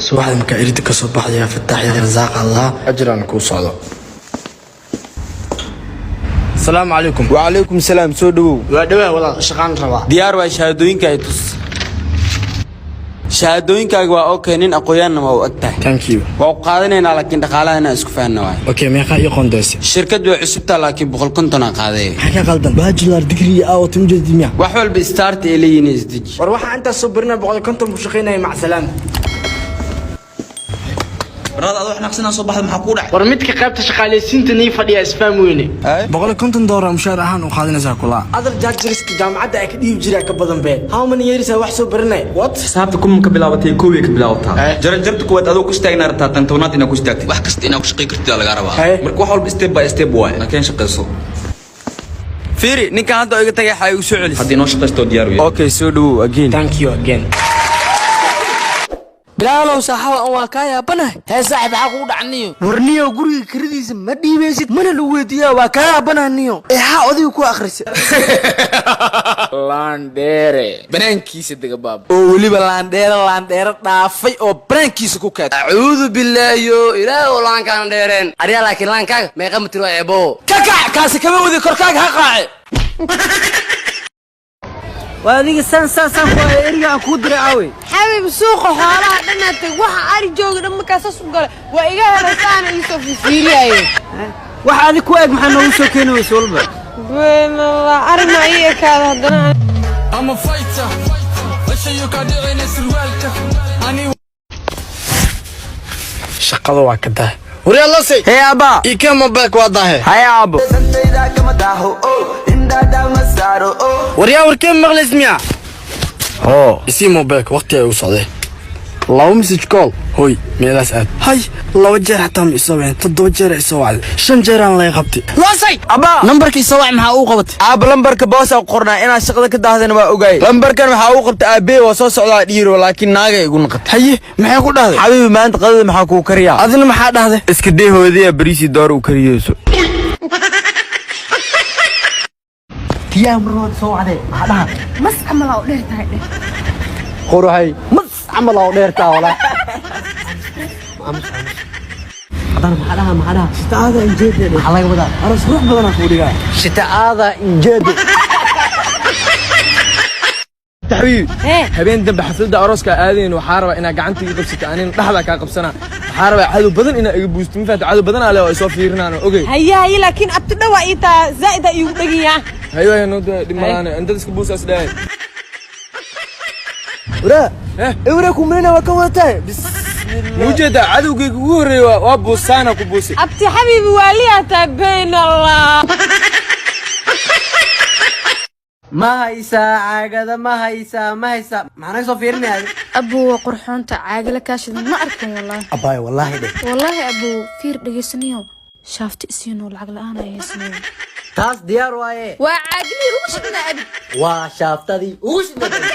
Subaxda markaa irida kasoo baxaya, Fataax ya Rasaaq, Allah ajiraan kuu socdo. Asalaamu calaykum. Wacalaykum salaam, soo dhowow. Waa dhawaa walaal, shaqaan rabaa. Diyaar waa, shahaadooyinka ay tus. Shahaadooyinkaaga waa okay, nin aqoonyahanna waa u eg tahay. Thank you. Waa ku qaadanaynaa, laakiin dhaqaalaha inaan isku fahanna waay. Okay, meeqaa ii qoondeysa? Shirkad way cusubtaa, laakiin 150 aan qaaday. Maxaa ka qaldan? Bachelor degree aa wata ujeedid miya? Wax walba start ay leeyihiin, isdeji. War waxaa intaas soo barinaya 150 ku shaqaynaya, macsalaam. Barada adoo xanaaqsanaa soo baxda, maxaa kuu dhacay? War midka qaybta shaqaalaysiinta nii fadhiya isfaam weyne. $150 mushaar ahaan u qaadanaysaa kula adar jaajiriska jaamacadda ay ka dhiibi jiraa ka badan bee. How many years aa wax soo barinay? What? Xisaabta kuma ka bilaabatay, koobay ka bilaabataa. Jaranjarta kuwaad adoo ku istaagnaa rabtaa, tan tobnaad inaad ku istaagtid. Wax kasta inaad ku shaqayn kartid aa lagaa rabaa. Marka wax walba step by step waaye, laakiin shaqayso. Fiiri, ninkan hadda iga tagay xaa igu soo celis. Haddii noo shaqaysto, diyaar weeye. Okay, soo dhowow again. Thank you again. Bilaalow, saaxawa an waa kaa yaabanahay. Hee saaxib, maxaa kugu dhacniyo? Warniyow, guriga kiradiisa ma dhiibaysid, mana lagu weydiiyaa, waa kaa yaabanahay niyo. Ee haa, adiga ku akhrisa. Laandheere banaankiisa dega baab. Oo weliba laandheere laandheere dhaafay oo banaankiisa ku kaad. Acuudu bilaahiyo, ilaahu laankaana dheereen aryaa, laakiin laankaaga meeqa mitir waa, eebo? Ka kac, kaasi kama wadi, korkaaga ha qaace. Waa adiga saan saan saan ku haya, eriga aan kuu diray aawey? Xabiib, suuqa xoolaha dhanaa tag, waxa ari jooga dhan markaa saas u galay, waa iga helay, saana iisoo fifiiriyaye. Wax adig ku eg maxaa noogu soo keeni weyse walba? Beenallah, arima ii ekaada haddana. I'm a fighter. Ceshayo ka dhicina surwaalka. Ani Shaqada waa ka dahay. Waryaa lasay. Hee abba. Ii keen mobilka, waa dahe. Haya aabbo. Waryaa, warkee maqlays miya? Hoo, isii mobilka, waqti ay u socday. Laba message call, hoy meelaas aad hay. Laba jeer xataa ma isoo wicin, toddoba jeer ay isoo wacday, shan jeeraan laga qabtay. Lasay. Abba, nambarka isoo wac maxaa uu qabatay? Aabba, lambarka boosa qornaa, inaad shaqada ka daahdana waa ogaay. Lambarkan waxaa uu qabtay aabbe, waa soo socdaa dhiiro, laakiin naagay igu naqatay. Haye, maxay ku dhahday? Xabiibi, maanta qadada maxaa kuu kariyaa? Adina maxaa dhahday? Iska day, hooyadaya bariisii door u kariyeyso. Tiyaa marnood soo wacday, maxaa dhaha? Mas camal aa u dheer tahay dheh. Quruxay, mas camal oo dheertaa walaa. Haddana maxaa dhaha, maxaa dhaha? Shitaada injeede. Maxaa laga wadaa? Aroos ruux badanaa kuu dhigaa. Shitaada injeede. Taxwiil. Hee. Habeen dambe xafladda arooska aadayn, waxaa rabaa inaad gacanta iga qabsato, anina dhexda kaa qabsanaa. Waxaa rabaa cadow badan inaa iga buusto, ma fahamta? Cadow badan aa le oo ay soo fiirinaan, ogey. Haye haye, laakiin abti dhawaa ii taa zaa'id aa iigu dheganyaa. Hayo hayo, noo dhib malaane, intada iska buusaas dhahay. Waraa. Eh. Ewra kumelina waa ka wadataa. Bismillah. Muujeedaa, cadowgayga ugu horreeya waa buusaana ku buusay. Abti xabiibi, waaliyaa taa, beenallah. Ma haysaa caagada? Ma haysaa? Ma haysaa? Maxaa naga soo fiirinaya? Abuu, waa qurxoonta, caagala kaashida ma arkin wallaahi. Abaay, wallaahi dheh. Wallaahi abuu, fiir dhegaysanayo, shaafti isiinoo lacag la-aan ay haysanayo. Taas diyaar waaye. Waa caaglihii ugu shidnaa abi. Waa shaaftadii ugu shidnaa.